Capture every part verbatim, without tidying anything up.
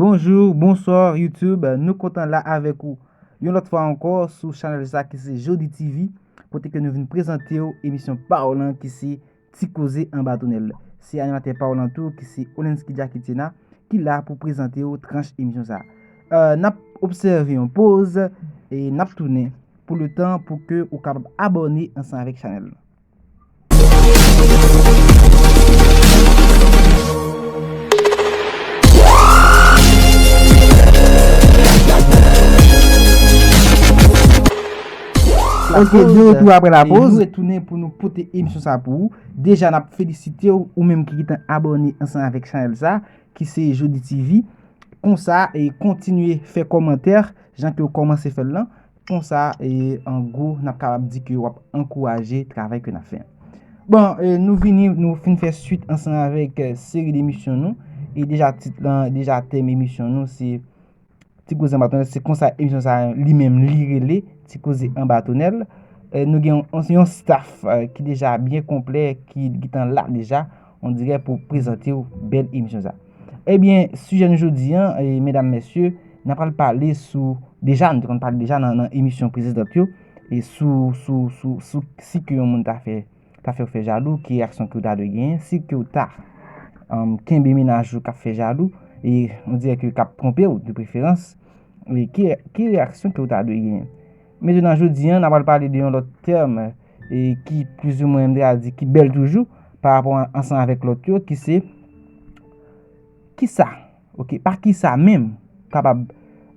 Bonjou, bonswa YouTube, nou kontan la avèk ou yon lòt fwa ankò sou chanèl sa ki se Jodi T V, kote ke nou vin prezante w emisyon pa w lan ki se Ti Koze Anba Tonèl. Se animatè pa w lan tou ki se Olensky Jacky Tiena ki la pou prezante w tranch emisyon sa. Euh, n ap obsève yon poz e n ap tounen. Pou letan pou ke ou kapab abòne ansanm avèk chanèl lan. Ok, de retou apre la poz. Nou retounen pou nou pote emisyon sa pou ou. Deja n ap felisite w, ou menm ki gentan abòne ansanm avèk chanèl sa ki se Jodi T V. Konsa, e kontinye fè kòmantè jan ke w kòmanse fè l lan. Konsa, e an gwo, n ap kapab di ke w ap ankouraje travay ke n ap fè an. Bon, e nou vini, nou fin fè swit ansanm avèk, e, seri de emisyon nou. E deja tit lan, deja tèm emisyon nou, se Ti Koze Anba Tonèl. Se konsa emisyon sa li menm li rele, Ti Koze Anba Tonèl. E nou gen yon, yon staff, e, ki deja byen konplè, ki gentan la deja, on dirè pou prezante w bèl emisyon sa. Ebyen, sijè nou jodi an, e, medam, mesye, n ap pral pale sou, deja, nou te konn pale deja nan, nan emisyon presedan yo, e sou, sou, sou, sou si ke yon moun ta fè, ta fè w fè jalou, ki reyaksyon ke w ta dwe genyen, si ke w ta, um, kenbe mennaj ou k ap fè jalou, e on dirè ke k ap twonpe w, de preferans, e ki, ki reyaksyon ke w ta dwe genyen. Mentnan, jodi an, n ap pral pale de yon lòt tèm, e ki plizoumwen, m te ka di, ki bèl toujou, pa rapò an, ansanm avèk lòt yo, ki se, kisa, ok, pa kisa menm, kapab,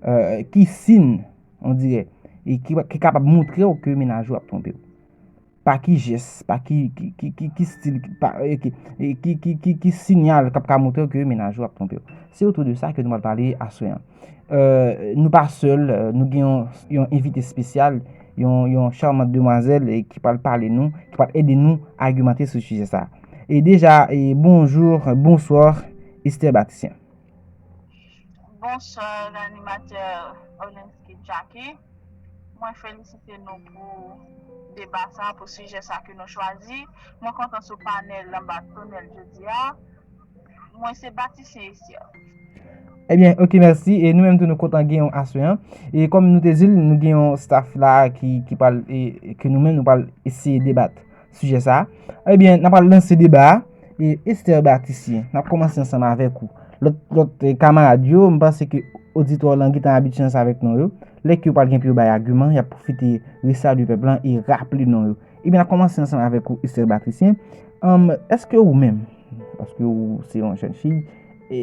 euh, ki siy, on dirè, e ki, ki kapab montre w ke mennaj ou ap twonpe w. Pa ki jès, pa ki, ki, ki, ki, ki stil, ki, pa, e ki, e ki, ki, ki, ki siyal k ap ka montre w ke mennaj ou ap twonpe w. Se otou de sa ke nou pral pale aswè an. Euh, nou pa sèl, euh, nou gen yon, yon envite espesyal, yon, yon charmante demoiselle, e ki pral pale nou, ki pral ede nou agimante sou sijè sa. E deja, e bonjou, bonswa, Esther Baptistien. Bonswa, animatè Olensky Jacky. Mwen felisite nou pou deba sa, pou sijè sa ke nou chwazi. Mwen kontan sou panèl Anba Tonèl jodi a. Mwen se Baptistien Esther. Ebyen, ok, mèsi. E nou menm tou, nou kontan gen yon aswè an. E kòm nou te di l, nou gen yon staff la ki, ki pral, e, ke nou menm, nou pral eseye debat sijè sa. Ebyen, n ap pral lanse deba a. E Esther Baptistien, n ap kòmanse ansanm avèk ou. Lòt, lòt, e, kamarad yo, m panse ke oditè w lan gentan abitye ansanm avèk nou yo. Lè ke yo pral gen pou yo bay agiman, y ap pwofite resalye pèp lan e raple non yo. Ebyen, n ap kòmanse ansanm avèk ou, Esther Baptistien. Anm, èske ou menm, paske ou se yon jèn fi, e,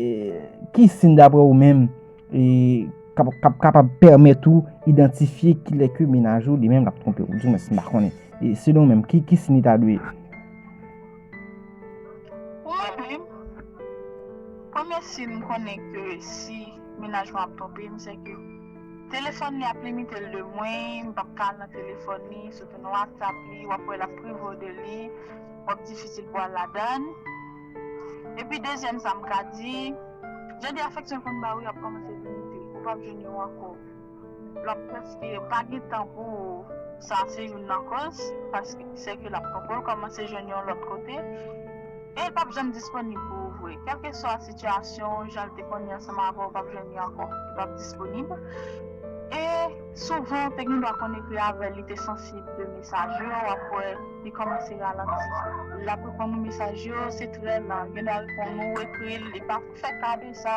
ki siy daprè ou menm, e, k ap, k ap kapab pèmèt ou idantifye kilè ke mennaj ou li menm l ap twonpe w? Oudimwens, m pa konnen. E selon ou menm, ki, ki siy li ta dwe ye? Pou mwen menm, premye siy m konnen ke si mennaj mwen ap twonpe m, se ke telefòn li ap limite l de mwen, m p ap ka al nan telefòn li, sou WhatsApp li, w ap wè l ap prive w de li, w ap difisil pou al ladan l. Epi dezyèm sa m ka di, jan de afeksyon l konn ba w yo ap kòmanse limite, ou p ap jwenn yo ankò. L ap prèske pa gen tan pou ou, sa se youn nan kòz, paske se ke l ap twonpe w, l kòmanse jwenn yon lòt kote. E l p ap janm disponib pou ou vre. Kèlkeswa sitiyasyon, jan l te konn ye ansanm avè w, ou p ap jwenn li ankò. Li p ap disponib. E souvan, ou te gen dwa konekte avè l, li te sansib de mesaj yo, w ap wè li kòmanse ralanti. L ap reponn ou mesaj yo, se trè lan. Gen dwa reponn ou, ekri l, li pa fè ka de sa,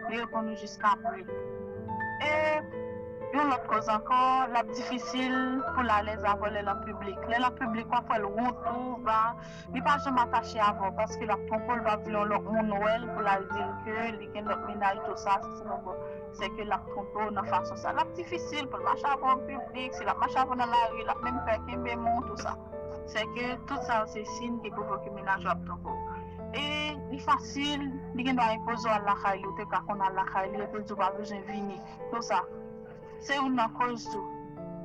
li reponn ou jiska apre. E yon lòt kòz ankò, l ap difisil pou l alèz avè w lè l an piblik. Lè l an piblik, w ap wè l wont tou, va, li pa janm atache avè w, paske l ap twonpe w, l p ap vle yon lòt moun wè l pou l al di l ke li gen lòt mennaj, tou sa, si se bon, se ke l ap twonpe w nan fason sa. L ap difisil pou l mache avè w an piblik, si l ap mache avè w nan lari, l ap menm pè kenbe men w, tou sa. Se ke tout sa yo se siy ki pwouve ke mennaj ou ap twonpe w. E li fasil, li gen dwa enpoze w al lakay li, ou te ka konn al lakay li, epi l di w pa bezwen vini, tou sa. Se youn nan kòz tou.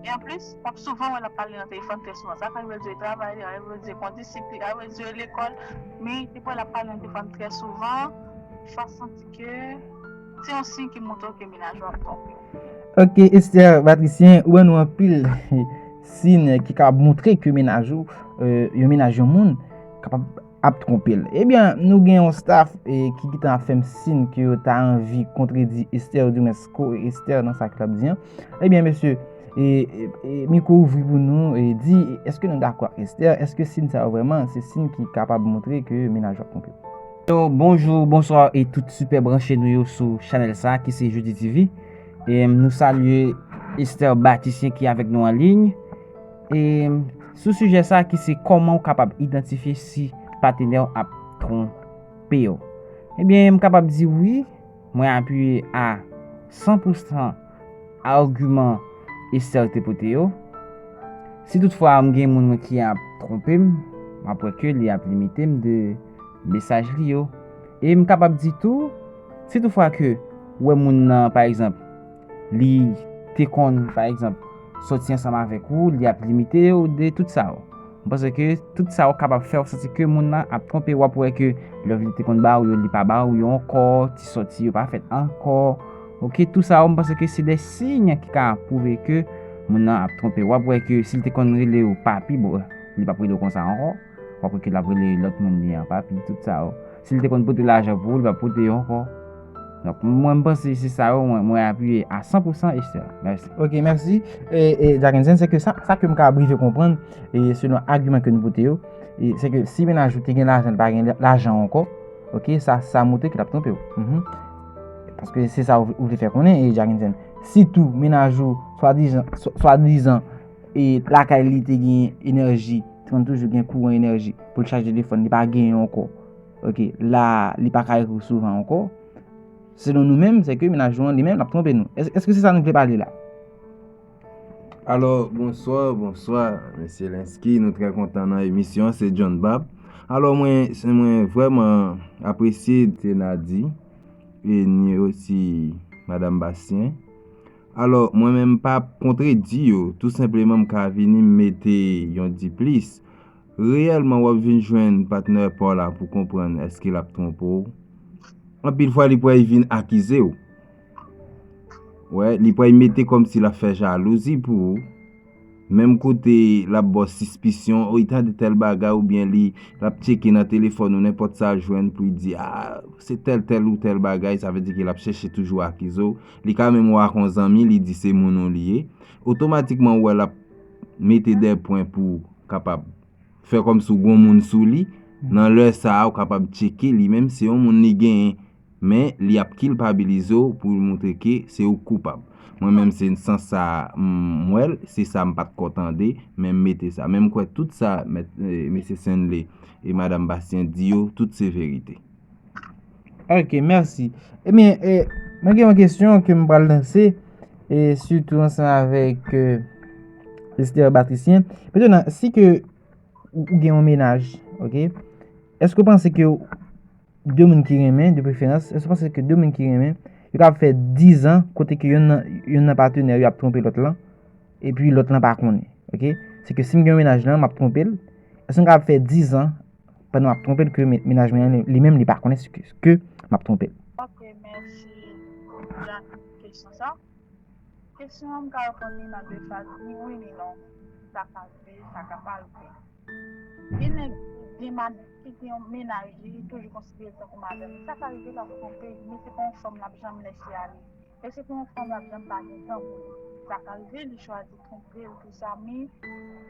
E anplis, w ap souvan wè l ap pale nan telefòn trè souvan. Sa ka rive l di w travay, li ka rive l di w kondisip, li ka rive l di w lekòl, men depi w wè l ap pale nan telefòn trè souvan, fò w santi ke se yon siy ki montre w ke mennaj ou ap twonpe w. Ok, Esther Baptistien, ou ban nou anpil siy ki kapab montre ke mennaj ou, euh, yon mennaj yon moun, kapab ap twonpe l. Ebyen, nou gen yon staff e, ki gentan ap fè m siy ke yo ta anvi kontredi Esther, oudimwens kore Esther nan sa ke l ap di an. Ebyen, mesye, e, e, e, mikwo ouvri pou nou, e di, èske nou dakò ak Esther? Èske siy sa yo vrèman se siy ki kapab montre ke mennaj ou ap twonpe w? Yo, bonjou, bonswa e tout sipè branche nou yo sou chanèl sa ki se Jodi T V. E nou salye Esther Batisyen ki avèk nou an liy. E sou sijè sa ki se kòman w kapab idantifye si patnè w ap twonpe w. Ebyen, m kapab di wi, mwen apiye a san pou san agiman Esther te pote yo. Si toutfwa m gen moun mwen ki ap twonpe m, m ap wè ke li ap limite m de mesaj li yo. E m kapab di tou, si toutfwa ke w wè moun nan, pa egzanp, li te konn, pa egzanp, sòti ansanm avèk ou, li ap limite w de tout sa yo. M panse ke tout sa yo kapab fè w santi ke moun nan ap twonpe w. W ap wè ke love li te konn ba w yo, li pa ba w yo ankò, ti sòti yo pa fèt ankò. Oke, tout sa yo, m panse ke se de siy ki ka pwouve ke moun nan ap twonpe w. W ap wè ke si l te konn rele w papi, bon, li p ap rele w konsa ankò. W ap wè ke l ap rele lòt moun li an papi, tout sa yo. Si l te konn pote lajan pou ou, li p ap pote yo ankò. Donk, mwen, m panse se sa yo, mwen, mwen apiye a san pou san Esther. Mèsi. Ok, mèsi. E, e, Jackenson, se ke sa, sa ke m ka rive konprann, e selon agiman ke nou pote yo, e se ke si mennaj ou te gen lajan, li pa gen lajan ankò, ok, sa, sa montre ke l ap twonpe w. Mhm. Paske se sa ou, ou vle fè konnen, e Jackenson. Sitou, mennaj ou, swadizan, swa- swadizan, e lakay li te gen enèji, te konn toujou gen kouran enèji pou l chaje telefòn, li pa genyen ankò. Ok, la, li pa ka ekri w souvan ankò. Selon nou menm, se ke mennaj ou an li menm l ap twonpe nou. Èske, èske se sa nou vle pale la? Alò, bonswa, bonswa, mesye Lensky. Nou trè kontan nan emisyon an, se John Bab. Alò, mwen, se mwen vrèman apresye Tenadi, e ni osi Madanm Bastien. Alò, mwen menm m p ap kontredi yo, tou senpleman m ka vini m mete yon diplis. Reyèlman, w ap vin jwenn patnè pa w la pou konprann èske l ap twonpe w. Anpil fwa, li pral vin akize w. Wè, li pral mete kòmsi l ap fè jalouzi pou ou. Menm kote l ap ba w sispisyon, o, li tande tèl bagay, oubyen li, l ap tcheke nan telefòn ou, nenpòt sa l jwenn pou l di, a, se tèl, tèl ou tèl bagay, sa vle di ke l ap chèche toujou akize w. Li ka menm wè ak yon zanmi, li di se moun ou li ye. Otomatikman, ou wè l ap mete de pwen pou kapab fè kòmsi w gon moun sou li. Nan lè sa a, ou kapab tcheke li menm, se yon moun li genyen, men li ap kilpabilize w pou l montre ke se ou k koupab. Mwen menm, se sans sa a m wè l, se sa m pa t ko tande, men m mete sa. Men m kwè tout sa mèt, e, mesye Senley e madanm Bastien di yo, tout se verite. Ok, mèsi. Ebyen, e, mwen gen yon kesyon ke m pral lanse, e, sitou ansanm avèk, e, Esther Batisyen. Mentnan, si ke ou, ou gen yon mennaj, ok? Èske w panse ke de moun ki renmen, de preferans, èske w panse ke de moun ki renmen, yo kapab fè dizan kote ke yonn nan, yonn nan patnè yo ap twonpe lòt lan, epi lòt lan pa konnen, ok? Se ke si m gen yon mennaj lan, m ap twonpe l, èske m kapab fè dizan pandan m ap twonpe l ke men- mennaj mwen an, li, li menm, li pa konnen se ke, ke m ap twonpe l? Ok, mèsi pou kesyon sa. Kesyon an, m ka reponn li nan de faz, ni wi ni non. Sa ka rive, sa ka pa rive. Gen nèg ki gen mad- ki gen yon mennaj li, li toujou konsidere l tankou madanm li. Sa ka rive l ap twonpe, men se pa yon fanm l ap janm lèse ale. E se pa yon fanm l ap janm pa gen tan pou li. Sa ka rive li chwazi twonpe ou tou sa, men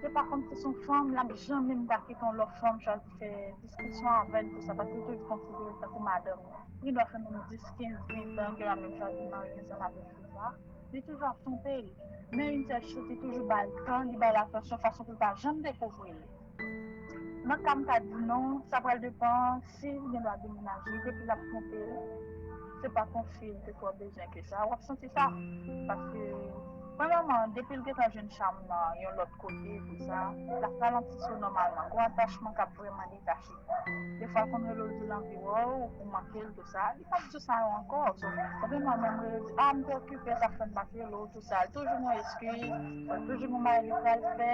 se pa kòmsi se yon fanm l ap janm menm ta kite yon lòt fanm chwazi fè diskisyon avè l tou sa, paske li toujou konsidere l tankou madanm li. Li dwe fè menm dis, kenz, ven tan ke l ap menm chwazi marye ansanm avèk fi sa. Li toujou ap twonpe l. Men yon sèl chans, li toujou ba l tan, li ba l atansyon fason pou l pa janm dekouvri l. Nan ka m ka di non, sa pral depann si l gen dwa demenaje, depi l ap twonpe l, se pa konfye l te twò bezwen ke sa. W ap santi sa. Paske, premyèman, depi l gentan jwenn cham nan yon lòt kote, tou sa, l ap ralanti sou nòmalman. Gon atachman k ap vrèman detache. Defwa, l konn rele w, di l anvi wè w, ou manke l, tou sa. Li p ap di w sa yo ankò. So, konbyen mwa menm rele w di, a, m te okipe, sa fè m pa t rele w, tou sa. Li toujou gon eskiz, li toujou gon bagay li pral fè,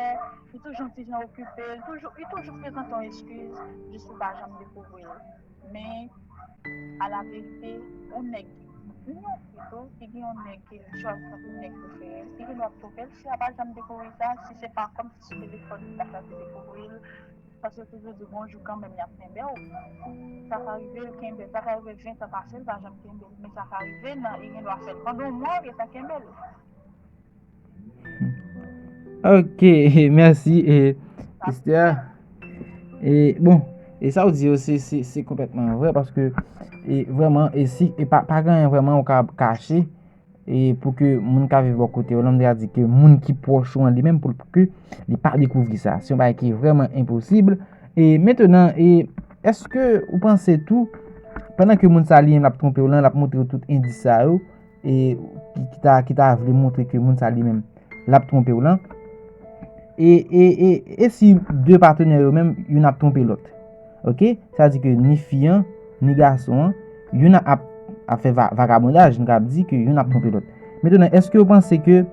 li toujou yon ti jan okipe, li toujou, li toujou prezante yon eskiz, jis pou pa janm dekouvri l. Men, alaverite, yon nèg, yon fi tou, ki gen yon nèg ke li chwazi tankou nèg prefere l, li gen dwa twonpe l, si l pa janm dekouvri sa, si se pa kòmsi sou telefòn li ta chwazi dekouvri l, Paske yo toujou di bonjou kanmenm, y ap kenbe w. Sa ka rive, l kenbe l. Sa ka rive ven tan pase, l pa janm kenbe l. Men sa ka rive, nan, li gen dwa fè l pandan yon mwa, ou gentan kenbe l. Ok, mèsi, e, Esther. E, bon, e sa w di yo, se, se, se konplètman vrè, paske, e, vrèman, e si, e pa, pa gen anyen vrèman ou ka kache, e pou ke moun ka viv bò kote w lan, m te ka di ke moun ki pwòch ou an li menm, pou, pou ke li pa dekouvri sa. Se yon bagay ki vrèman enposib. E mentenan, e èske ou panse tou, pandan ke moun sa li menm l ap twonpe w lan, l ap montre w tout endis sa yo, e ki, ki ta, ki ta vle montre ke moun sa li menm l ap twonpe w lan. E, e, e, e si de patenè yo menm, youn ap twonpe lòt? Ok? Sa di ke ni fi an, ni gason an, youn ap, ap fè va, vagabondaj, nou ka di ke youn ap twonpe lòt. Mentenan, èske w panse ke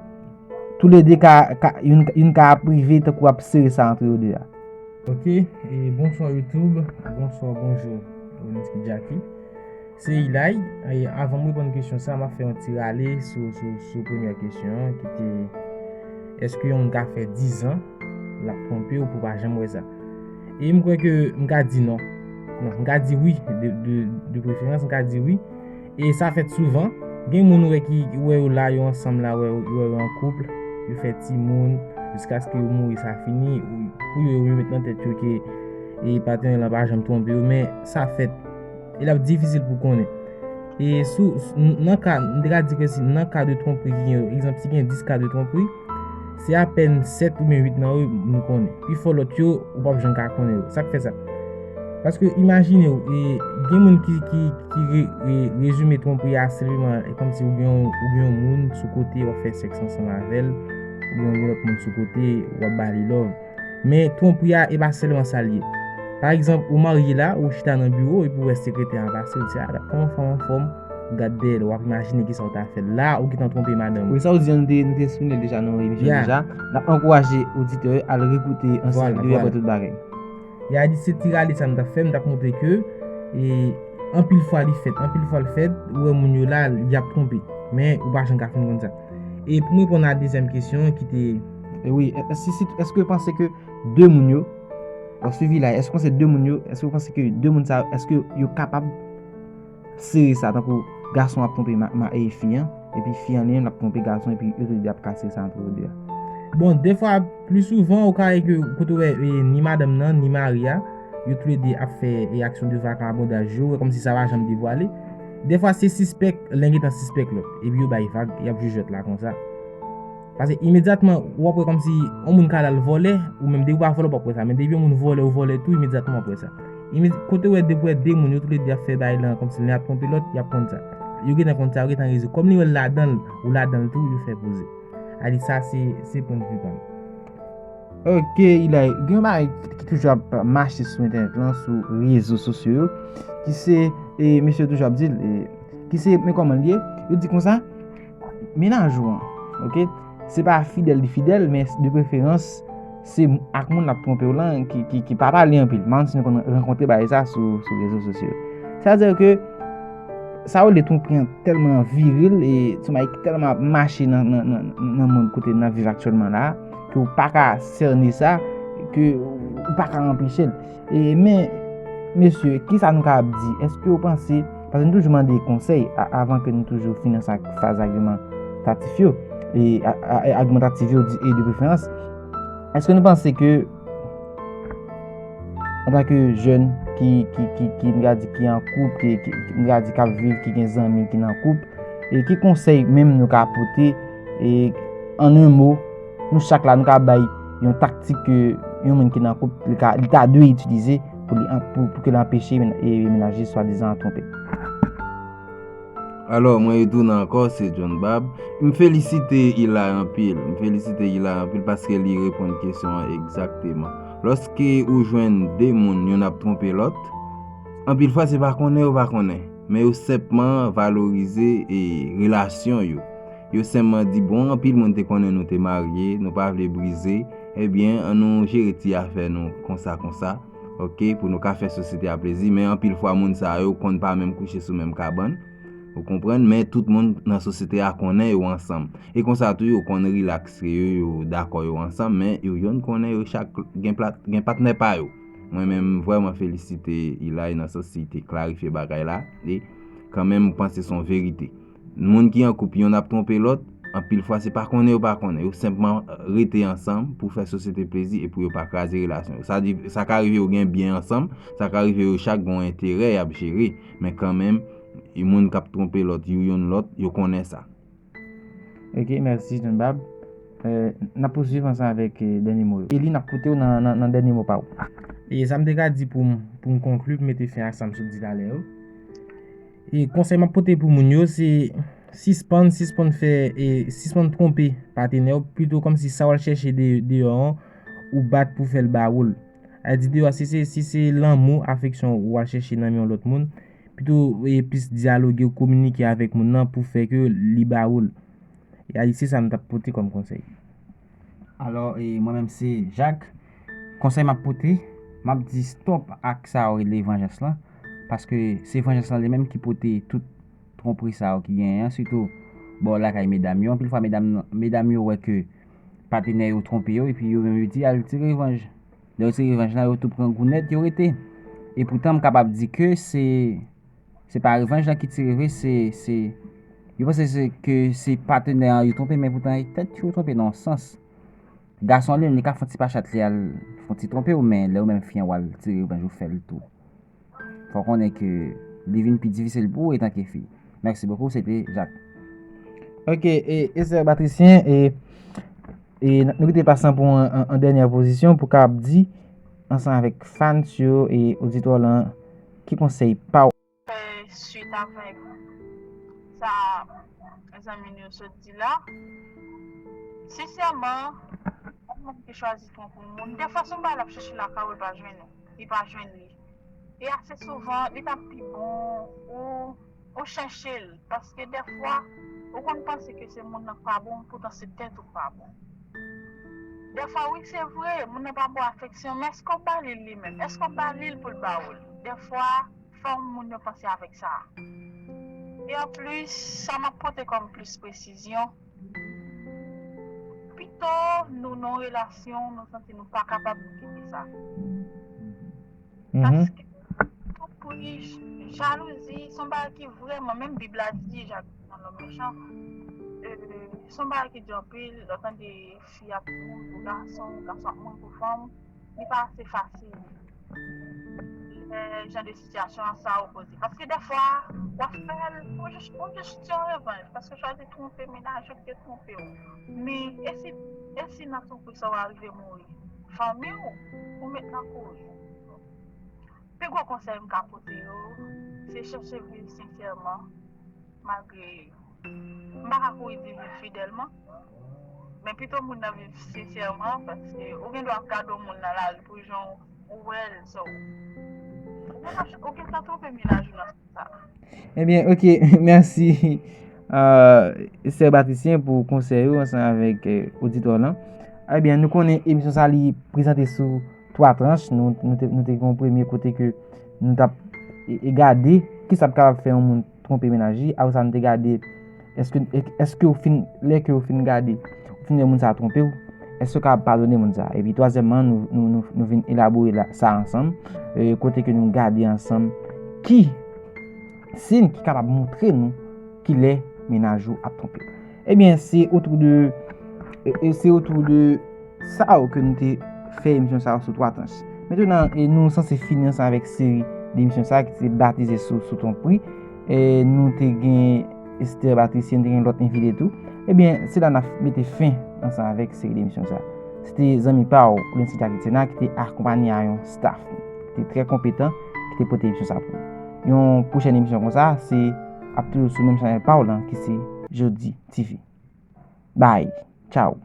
toulede ka, ka, youn, youn ka ap rive tankou ap sere sa antre yo de a? Ok, e bonswa YouTube, bonswa, bonjou, Miss Jackie. Se Ilay. E avan m reponn kesyon sa, m ap fè yon ti rale sou, sou, sou premyè kesyon an, ki te, èske yon moun ka fè diz an l ap twonpe w pou w pa janm wè sa? E m kwè ke m ka di non. Non, m ka di wi, de, de, de preferans, m ka di wi. E sa fèt souvan. Gen moun ou wè ki, ou wè yo la, yo ansanm la, wè, ou wè yo an koup, yo fè timoun, jiskaske yo mouri, sa fini. Pou yo, yo met nan tèt yo ke, e, patenè lan pa janm twonpe yo, men sa fèt. E l ap difisil pou konnen. E sou, sou, nan ka, m te ka di ke si nan ka de twonpri ki gen yo, egzanp, si gen dis ka de twonpri, se apèn sèt oubyen uit nan yo nou konnen. Pifò lòt yo, ou p ap janm ka konnen yo. Sa k fè sa? Paske imajine w, e, gen moun ki, ki, ki re, re, rezime twonpri a senpleman, e kòmsi ou gen yon, ou gen yon moun sou kote, w ap fè sèks ansanm avè l, oubyen ou gen lòt moun sou kote, w ap ba li love. Men twonpri a, e pa sèlman sa l ye. Pa egzanp, ou marye la, ou chita nan biwo, epi ou wè sekretè an pase, ou di, "A, kòman fanm anfòm?" Ou gad dèyè l, w ap imajine kisa w ta fè l. La, ou gentan twonpe madanm ou. Wi, sa w di an, nou te, nou te esprime l deja nan yon emisyon deja. N ap ankouraje oditè yo al rekoute ansyen videyo yo, apre tout bagay. Ya di se ti rale sa m t ap fè, m t ap montre ke, e, anpil fwa li fèt, anpil fwa l fèt, ou wè moun yo la, y ap twonpe. Men, ou pa janm ka fin konn sa. E pou m reponn a dezyèm kesyon an ki te... E wi, e, si, si, èske w panse ke de moun yo, w ap swiv Ilay, èske w panse de moun yo, èske w panse ke de moun sa yo, èske yo kapab sere sa, tankou gason ap twonpe ma, ma, e fi an, epi fi an li menm l ap twonpe gason, epi yo tou de ap ka sere sa antre yo de a? Bon, defwa, pli souvan, ou ka wè ke kote w wè, e, ni madanm nan, ni mari a, yo toulede ap fè, e, aksyon de vakabondaj yo, ou wè kòmsi sa pa janm devwale. Defwa, se sispèk, len gentan sispèk lòt, epi yo bay vag, y ap jwe jwèt la konsa. Paske imedyatman, w ap wè kòmsi yon moun ka al vòlè, ou menm depi w pa vòlè, w p ap wè sa. Men depi yon moun vòlè, ou vòlè tou, imedyatman w ap wè sa. Imedya, kote w wè depi w wè de moun, yo toulede ap fè bagay lan, kòmsi len ap twonpe lòt, y ap konn sa. Yo gentan konn sa, yo gentan rezon. Kòm li wè l ladan l, ou ladan l tou, yo fè poze. A di sa, se, se pwennvi pa m. Ok, Ilay, gen yon bagay ki toujou ap mache sou entènèt lan, sou rezo sosyo yo, ki se, e, mesye yo toujou ap di l, e, ki se, men kòman l ye, yo di konsa, mennaj ou an, ok, se pa fidèl li fidèl, men de preferans, se ak moun l ap twonpe w lan ki, ki, ki pa pale anpil. M pa konn si nou konn rankontre bagay sa sou, sou rezo sosyo yo. Sa vle di ke sa yo rele twonpri an tèlman viril, e se yon bagay ki tèlman ap mache nan, nan, nan, nan mond kote n ap viv aktyèlman la, ke w pa ka sène sa, ke w pa ka anpeche l. E, men, mesye, kisa nou kapab di? Èske w panse, paske n toujou mande konsèy a, avan ke nou toujou fin nan sa, faz agimantatif yo, e a, a, agimantatif yo, di, e de preferans, èske nou panse ke antanke jèn ki, ki, ki, ki, m ka di, ki an koup, ki, ki, ki, m ka di, k ap viv, ki gen zanmi ki nan koup, e ki konsèy menm nou ka pote, e an yon mo, nou chak la, nou ka bay yon taktik ke yon moun ki nan koup, li ka, li ta dwe itilize pou li an, pou, pou ke l anpeche men, e, mennaj li swadizan twonpe. Alò, mwen retounen ankò, se John Bab. M felisite Ilay anpil. M felisite Ilay anpil paske li reponn kesyon an egzakteman. Lòske ou jwenn de moun, youn ap twonpe lòt, anpil fwa se pa konnen yo pa konnen, men yo senpman valorize, e, relasyon yo. Yo senpman di, "Bon, anpil moun te konnen nou te marye, nou pa vle brize, ebyen, an nou jere ti afè nou konsa, konsa, ok, pou nou ka fè sosyete a plezi." Men anpil fwa, moun sa yo konn pa menm kouche sou menm kabann. Ou konprann? Men tout moun nan sosyete a konnen yo ansanm. E konsa tou, yo konn rilaks yo, yo dakò yo ansanm, men yo youn konnen yo chak gen plat, gen patnè pa yo. Mwen menm, m vrèman felisite Ilay nan sans li te klarifye bagay la. E kanmenm, m panse se yon verite. Moun ki an koup, yonn ap twonpe lòt, anpil fwa se pa konnen yo pa konnen. Yo senpman rete ansanm pou fè sosyete plezi e pou yo pa kraze relasyon yo. Sa di, sa ka rive yo gen byen ansanm, sa ka rive yo chak gen yon enterè y ap jere, men kanmenm, e moun k ap twonpe lòt, yo yonn lòt, yo konnen sa. Ok, mèsi John Bab. Euh, n ap pouswiv ansanm avèk euh, dènye mo yo. Eli, n ap koute w nan, nan, nan dènye mo pa w. E sa m te ka di pou m, pou m konkli, pou mete fen ak sa m sot di talè yo. E konsèy m ap pote pou moun yo, se sispann, sispann fè, e sispann twonpe patnè w, pito kòmsi sa w al chèche de, deyò an, ou bat pou fè l ba ou l. A di deyò, si se, si se lanmou, afeksyon ou al chèche nan men yon lòt moun, pito e plis dyaloge ou kominike avèk moun nan pou fè ke li ba ou l. E a se sa m t ap pote kòm konsèy. Alò, e mwen menm se Jacques. Konsèy m ap pote, m ap di stop ak sa yo rele vanjans lan. Paske se vanjans lan li menm ki pote tout twonpri sa yo ki genyen an, sitou bò lakay medam yo. Anpil fwa medam, medam yo wè ke patenè yo twonpe yo, epi yo menm yo di al tire revanj. Lè yo tire revanj lan, yo tou pran gou nèt, yo rete. E poutan, m kapab di ke se se pa revanj lan ki tire vre, se, se, yo panse se ke se patenè an yo twonpe, men poutan e tèt yo twonpe nan yon sans. Gason li, li ka fè yon ti pachat li al fè yon ti twonpe w, men lè ou menm fi an w al tire revanj ou fè l tou. Fò w konnen ke li vin pi difisil pou ou etanke fi. Mèsi bokou, se te Jacques. Ok, e Esther Patricien, e, e nou kite pase pou an, an, an dènyè pozisyon pou kapab di ansanm avèk fans yo e oditò lan ki konsèy pa w. Fè swit avèk sa zanmi nou yo sot di la. Sensèman, yon moun ki chwazi twonpe yon moun, defwa se yon bagay l ap chèche lakay ou, l pa jwenn ou, li pa jwenn li. E ase souvan, li t ap pi bon ou ou chèche l, paske defwa ou konn panse ke se moun nan k pa bon, poutan se tèt ou k pa bon. Defwa wi se vre, moun nan pa ba w afeksyon, men èske w ba li l li menm? Èske w ba li l pou l ba ou l? Defwa fò moun yo panse avèk sa. E anplis, sa m ap pote kòm plis presizyon, pito nou nan yon relasyon, nou santi nou pa kapab, nou kite sa. Paske twonpri, jalouzi, se yon bagay ki vrèman, menm Bib la di, jalouzi se yon lòm mechan. Se yon bagay ki di anpil, lè w tande fi ap mouri pou gason, gason ap mouri pou fanm, li pa ase fasil. Lè jan de sitiyasyon sa yo poze. Paske defwa, w ap fè l pou jis, pou jis ti yon revanj. Paske chwazi twonpe mennaj ou ki te twonpe w. Men, e si, e si nan twonpri sa w arive mouri? Fanmi w, ou met nan kouri. Pi gwo konsèy m ka pote yo, se chèche viv sensèman, malgre m pa ka kouri di viv fidèlman, men pito moun nan viv sensèman, paske ou gen dwa ap gade yon moun nan lari pou jan ou wè l, so, ou gen tan twonpe mennaj ou nan sans sa. Ebyen, ok, mèsi, euh, Esther Patricien, pou konsèy ou ansanm avèk, euh, oditò lan. Ebyen, nou konnen emisyon sa li prezante sou twa tranch, nou, nou te, nou te gen yon premye kote ke nou t ap e, e gade kisa k kapab fè yon moun twonpe mennaj li. Apre sa, nou te gade èske, èske w fin, lè ke w fin gade, ou fin wè moun sa a twonpe w, èske w kapab padone moun sa a? Epi twazyèmman, nou, nou, nou, nou vin elabore la, sa ansanm, e, kote ke nou gade ansanm ki siy ki kapab montre nou kilè mennaj ou ap twonpe w. Ebyen, se otou de, e, e se otou de sa yo ke nou te fè emisyon sa yo sou twa tranch. Mentenan, e nou sanse fini ansanm avèk seri de emisyon sa yo ki te batize sou, sou twonpri. E nou te gen Esther Patricien, nou te gen lòt envite tou. Ebyen, se la n ap mete fen ansanm avèk seri de emisyon sa yo. Se te zanmi pa w, Lency Jacques Etienne, ki te akonpanye a yon staff ki te trè konpetan, ki te pote emisyon sa pou ou. Yon pwochèn emisyon konsa, se ap toujou sou menm chanèl pa w lan, ki se Jodi T V. Bye. Tchao.